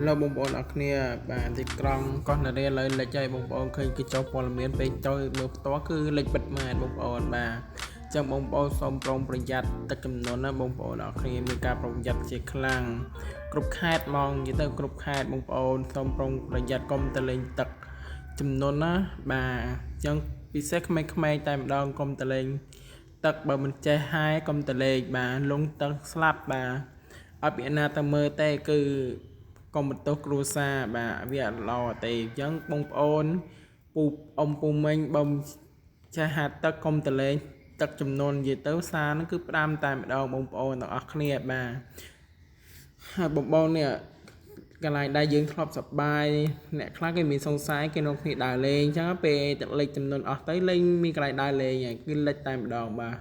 លោកបងប្អូនអរគ្នាបាទទីក្រុងកោះនរាឥឡូវលិចហើយបងប្អូនឃើញគេចុះព័ត៌មានពេលចូលមើលផ្ទាល់គឺលិចបិទមែនបងប្អូនបាទចឹងបងប្អូនសូមប្រុងប្រយ័ត្នទឹកចំនួនណាបងប្អូនអរគ្នាមានការប្រុងប្រយ័ត្នជាខ្លាំងគ្រប់ខេត្តហ្មងនិយាយទៅគ្រប់ខេត្តបងប្អូនសូមប្រុងប្រយ័ត្នកុំទៅលេងទឹកចំនួនណាបាទចឹងពិសេសក្មេងៗតែម្ដងកុំទៅលេងទឹកបើមិនចេះហែកុំទៅលេងបាទលងទឹកស្លាប់បាទអត់ពីណាទៅមើលទេគឺកុំបន្ទោសគ្រួសារបាទវាអត់ល្អទេអញ្ចឹងបងប្អូនពូអ៊ំពូមីងបើចេះហាត់ទឹកកុំទៅលេងទឹកចំនួននិយាយទៅសារហ្នឹងគឺផ្ដាំតែម្ដងបងប្អូនទាំងអស់គ្នាបាទហើយបងប្អូននេះកន្លែងដែលយើងធ្លាប់សប្បាយអ្នកខ្លះគេមានសង្ស័យគេនាំគ្នាដើរលេងអញ្ចឹងពេលទឹកលិចចំនួនអស់ទៅលេងមានកន្លែងដើរលេងហើយគឺលិចតែម្ដងបាទ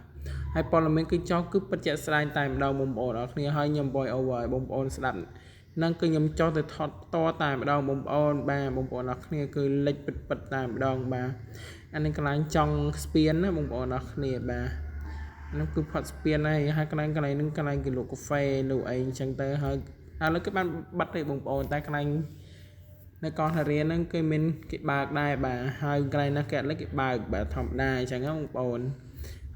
ហើយព័ត៌មានគឺចោះគឺពិតជាក់ស្ដែងតែម្ដងបងប្អូនអរគ្នាហើយខ្ញុំ voice over ឲ្យបងប្អូនស្ដាប់នឹងគឺខ្ញុំចោះទៅថតផ្ទាល់តែម្ដងបងប្អូនបាទបងប្អូនអរគ្នាគឺលិចពិតពិតតែម្ដងបាទអានេះកន្លែងចង់ស្ពានណាបងប្អូនអរគ្នាបាទនោះគឺផាត់ស្ពានហើយហើយកន្លែងកន្លែងហ្នឹងកន្លែងគេលក់កាហ្វេលក់អីអញ្ចឹងទៅហើយឥឡូវគេបានបាត់ទេបងប្អូនតែកន្លែងនៅកោះនរាហ្នឹងគេមានគេបើកដែរបាទហើយកន្លែងណាគេអត់លិចគេបើកបាទធម្មតាអញ្ចឹងបងប្អូន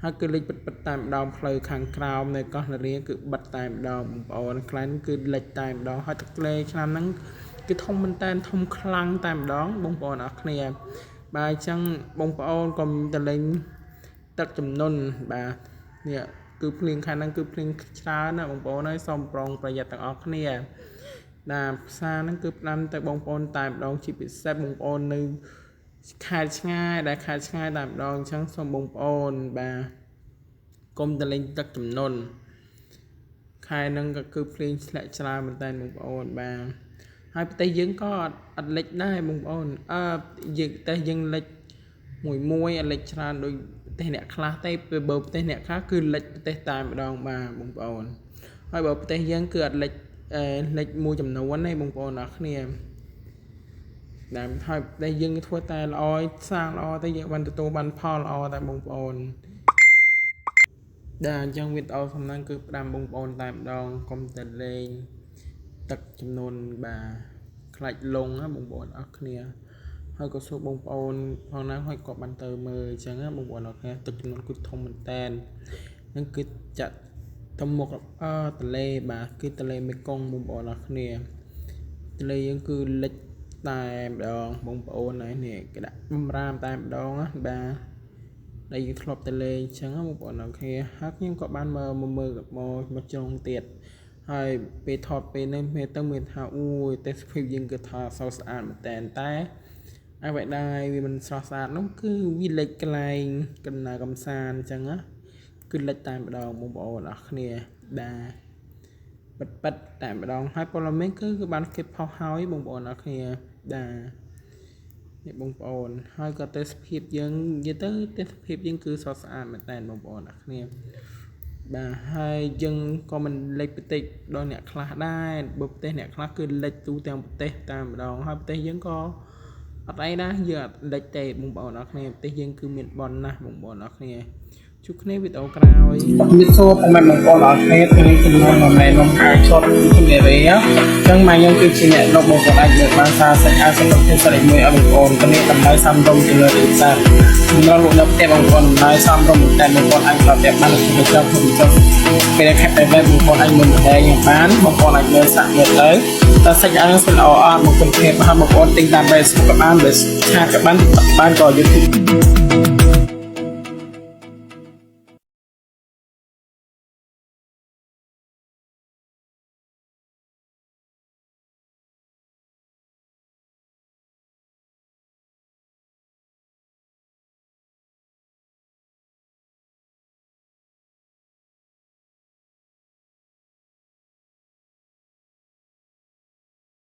ហើយគឺលិចពិតពិតតែម្ដងផ្លូវខាងក្រោមនៅកោះនរាគឺបិទតែម្ដងបងប្អូនខ្លាំងគឺលិចតែម្ដងហើយទឹកធ្លេឆ្នាំហ្នឹងគឺធំមែនតើធំខ្លាំងតែម្ដងបងប្អូនអរគ្នាបាទអញ្ចឹងបងប្អូនកុំទៅលេងទឹកចំនួនបាទនេះគឺភ្លៀងខាងហ្នឹងគឺភ្លៀងច្រើនណាបងប្អូនហើយសូមប្រុងប្រយ័ត្នទាំងអស់គ្នាបាទផ្សារហ្នឹងគឺផ្ដាំទៅបងប្អូនតែម្ដងជាពិសេសបងប្អូននៅខេត្តឆ្ងាយដែលខេត្តឆ្ងាយតែម្ដងអញ្ចឹងសូមបងប្អូនបាទកុំទៅលេងទឹកចំនួនខែហ្នឹងក៏គឺភ្លៀងធ្លាក់ច្រើនមែនតើបងប្អូនបាទហើយប្រទេសយើងក៏អត់លិចដែរបងប្អូនអឺយើងប្រទេសយើងលិចមួយមួយអត់លិចច្រើនដូចប្រទេសអ្នកខ្លះទេពេលបើប្រទេសអ្នកខ្លះគឺលិចប្រទេសតែម្ដងបាទបងប្អូនហើយបើប្រទេសយើងគឺអត់លិចលិចមួយចំនួនទេបងប្អូនអរគ្នាដែលហើយដែលយើងធ្វើតែល្អសាងល្អទៅយើងបានទទួលបានផលល្អតែបងប្អូនដែលអញ្ចឹងវីដេអូសំណាងគឺផ្ដាំបងប្អូនតែម្ដងកុំតែលេងទឹកចំនួនបាទខ្លាច់លងណាបងប្អូនអរគ្នាហើយក៏សួរបងប្អូនផងណាហើយក៏បានទៅមើលអញ្ចឹងណាបងប្អូនអរគ្នាទឹកចំនួនគឺធំមែនតែននឹងគឺចាក់ទៅមុខទន្លេបាទគឺទន្លេមេគង្គបងប្អូនអរគ្នាទន្លេយើងគឺលិចតែម្ដងបងប្អូនហើយនេះគេដាក់បំរាមតែម្ដងណាបាទដែលយើងធ្លាប់ទៅលេងអញ្ចឹងបងប្អូនអរគ្នាហើយខ្ញុំក៏បានមើលមកមើលមកមកជ្រុងទៀតហើយពេលថតពេលនេះមើលទៅមានថាអូយទេសភាពយើងគឺថាសោស្អាតមែនតែនតែអ្វីដែលវាមិនស្រស់ស្អាតនោះគឺវាលិចកន្លែងកណ្ដាលកំសាន្តអញ្ចឹងណាគឺលិចតែម្ដងបងប្អូនអរគ្នាបាទពិតពិតតែម្ដងហើយព័ត៌មានគឺបានគេផុសហើយបងប្អូនអរគ្នាបាទនេះបងប្អូនហើយក៏ទេសភាពយើងនិយាយទៅទេសភាពយើងគឺស្រស់ស្អាតមែនតើបងប្អូនអរគ្នាបាទហើយយើងក៏មិនលិចប្រទេសដល់អ្នកខ្លះដែរបើប្រទេសអ្នកខ្លះគឺលិចទូទាំងប្រទេសតែម្ដងហើយប្រទេសយើងក៏អត់អីដែរយើងអត់លិចទេបងប្អូនអរគ្នាប្រទេសយើងគឺមានបនណាស់បងប្អូនអរគ្នាជួបគ្នាវីដេអូក្រោយជំរាបសួរពុកម៉ែបងប្អូនអរគ្នាថ្ងៃនេះចំនួន1ម៉ែននំខែឈុតជំរាបរាអញ្ចឹងម៉ែខ្ញុំគឺជាអ្នកលក់បងប្អូនអាចលើកបានសារសាច់អាវសុខភាពសិរីមួយឲ្យបងប្អូនគ្នាតម្លៃសមរម្យទៅលើទីផ្សារសម្រាប់លក់នៅផ្ទះបងប្អូនតម្លៃសមរម្យមែនតើបងប្អូនអាចផ្ទះបានក្នុងចុះក្នុងចុះពេលខែតែបងប្អូនអាចមើលម្ដងយ៉ាងបានបងប្អូនអាចមើលសាក់មើលទៅតើសាច់អាវនឹងស្ល្អអត់មកគុណភាពហើយបងប្អូនទិញតាម Facebook ក៏បាន ឆាតក៏បាន TikTok បានក៏ YouTube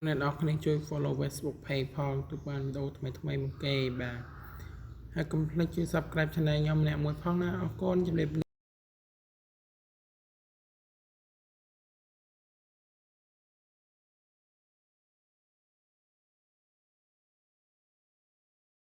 អ្នកនរគ្នាជួយ follow Facebook page ផងទូបានវីដេអូថ្មីៗមកគេបាទហើយកុំភ្លេចជួយ subscribe channel ខ្ញុំម្នាក់មួយផងណាអរគុណជំរាប